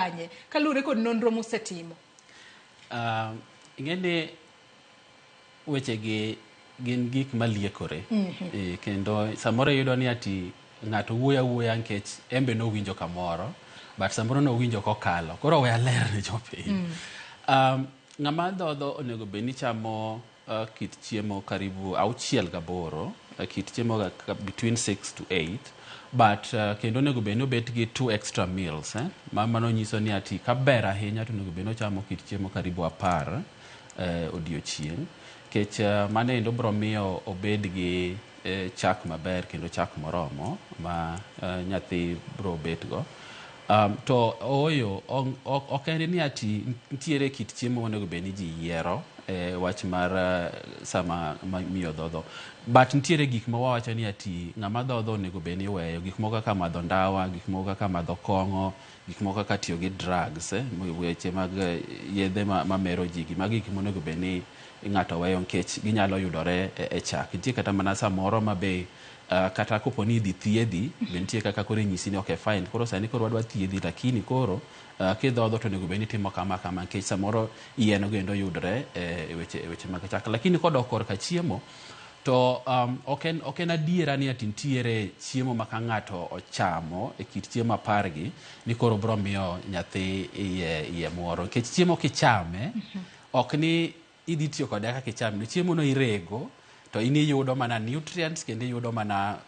Kanye kaluwore kod nonro musetimo? Ing'e ni wechegi gin gik maliekore. Kendo samoro iyudo ni ati ng'ato wuoyo awuoya nikech en be nowinjo kamoro, but samoro nowinjo kokalo. Koro we aler ne jopiny. Ng'ama dhodho onego bed ni chamo kit chiemo karibu 6 gi 8, kit chiemo between 6 to 8, but kendo onego bed ni obet gi two extra meals, eh? Ma mano nyiso ni ati kaber ahinya to onego bed ni ochamo kit chiemo karibu 10 odiochieng', nikech mano endo biro miyo obed gi chak maber kendo chak moromo ma nyathi biro bet go. To ooyo, ok en ni ati nitiere kit chiemo monego bed ni ji yiero e wach mar sama miyo dhodho, but nitiere gik ma wawacho ni ati ng'ama dhodho onego bed ni weyo gik moko kaka madho ndawa, gik moko kaka madho kong'o, gik moko kaka tiyo gi drugs, weche mag yedhe mamero ji gi. Magi gik monego bed ni ng'ato weyo nikech ginyalo yudore e chak. Nitie kata mana samoro ma be kata kopo ni idhi thiedhi be, nitie kaka koro inyisi ni okay, fine, koro sani koro wadwa thiedhi, lakini koro kidhodho to onego bed ni itimo kama kama, nikech samoro yien go endo yudore e weche mag chak. Lakini kodok korka chiemo to ok en adiera ni ati nitiere chiemo ma ka ng'ato ochamo e kit chiemo 10 gi ni koro biro miyo nyathi iye moro, nikech chiemo kichame ok ni idhi tiyo kode kaka ichame. Chiemo no irego to in iyudo mana nutrients kendo iyudo mana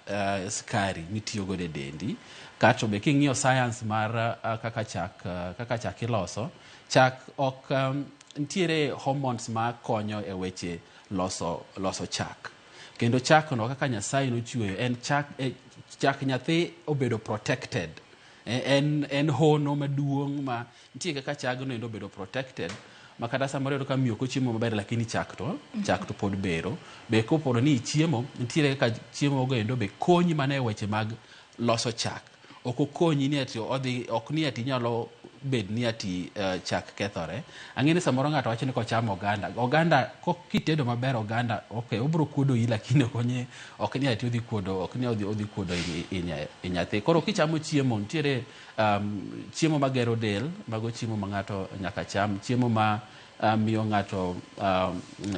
sukari mitiyo godo e dendi. Kato be king'iyo science mar kaka chak iloso chak, ok nitiere hormones ma konyo e weche loso chak, kendo chak no kaka Nyasaye nochweyo en chak, chak nyathi obedo protected. En hono maduong' ma nitie kaka chagno endo obedo protected, ma kata samoro iyudo ka miyo ok ochiemo maber, lakini chak to pod bero. Be kopo ni ichiemo, nitiere kaka chiemo go endo be konyi mana e weche mag loso chak. Ok okonyi ni ati odhi, ok ni ati inyalo bed ni ati chak kethore. Ang'e ni samoro ng'ato wacho ni kochamo oganda kitedo maber oganda, okay, obiro kuodo iyi, lakini ok ni ati odhi kuodo, ok ni odhi kuodo i nyathi. Koro kichamo chiemo, nitiere chiemo magero del, mago chiemo ma ng'ato nyaka cham, chiemo ma miyo ng'ato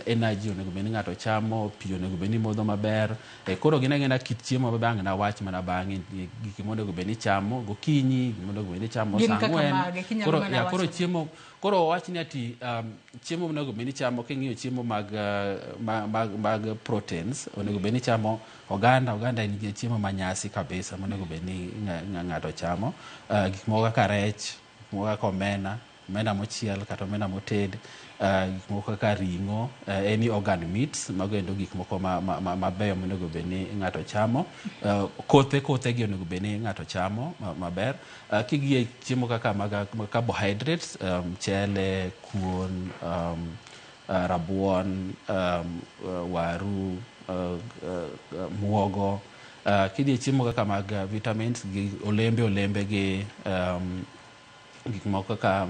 energy onego bed ni ng'ato chamo, pi onego bed ni modho maber. Koro gin agina kit chiemo ma bang' nawach mana bang'e, gik monego bed ni ichamo gokinyi, gik monego bed ni ichamo Gin saa kaka 4. mage? Kinyalo Koro, mana ya, koro wacho. chiemo, koro wach ni ati chiemo monego bed ni ichamo, king'iyo chiemo mag proteins, onego bed ni ichamo oganda. Oganda en chiemo manyasi kabisa monego bed ni ng'ato chamo. Gik moko kaka rech, gik moko kaka omena, omena mochiel kata omena moted, gik moko kaka ring'o, any organ meats, mago endo gik moko mabeyo monego bed ni ng'ato chamo. Kothe gi onego bed ni ng'ato chamo maber. Kigiye chiemo kaka mag carbohydrates, mchele, kuon, rabuon, waru, muogo. Kidhi e chiemo kaka mag vitamins gi olembe gi gik moko kaka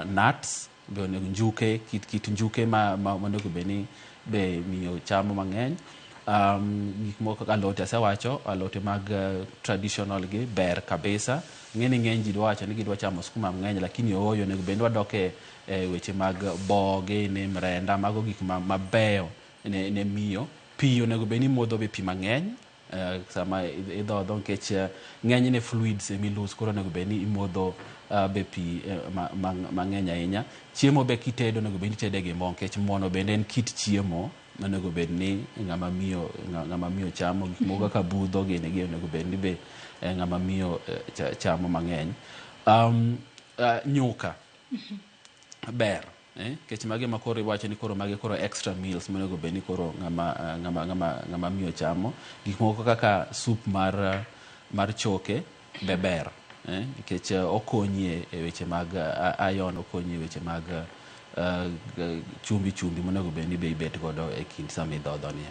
nuts be onego, njuke, kit njuke ma onego bed ni be miyo chamo mang'eny. Gik moko kaka alote, asewacho alote mag traditional gi ber kabisa. Ng'e ni ng'eny ji dwa wacho ni gidwa chamo skuma mang'eny, lakini ooyo, onego bed ni wadok e weche mag bo gini, mrenda, mago gik mabeyo ne miyo. Pi onego bed ni modho be pi mang'eny sama idhodho, nikech ng'enyne fluids emi lose, koro onego bed ni imodho be pi mang'eny ahinya. Chiemo be kitedo onego bed ni itede gi mo, nikech mono bende en kit chiemo onego bed ni ng'ama miyo chamo. Gik moko kaka budho gini gi onego bed ni be ng'ama miyo chamo mang'eny. Nyuka ber, nikech magi ma koro iwacho ni koro magi koro extra meals monego bed ni koro ng'ama miyo chamo. Gik moko kaka soup mar choke be ber, nikech okonyi e weche mag iron, okonyi e weche mag chumbi chumbi monego bed ni be ibet godo e kind sama idhodho ni.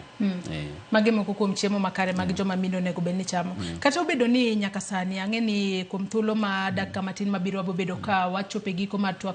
Magi moko kuom chiemo makare mag joma mine onego bed ni chamo. Kata obedo ni nyaka sani ang'e ni kuom thuolo ma dakika matin mabiro wabobedo ka wachopo e giko mar twak.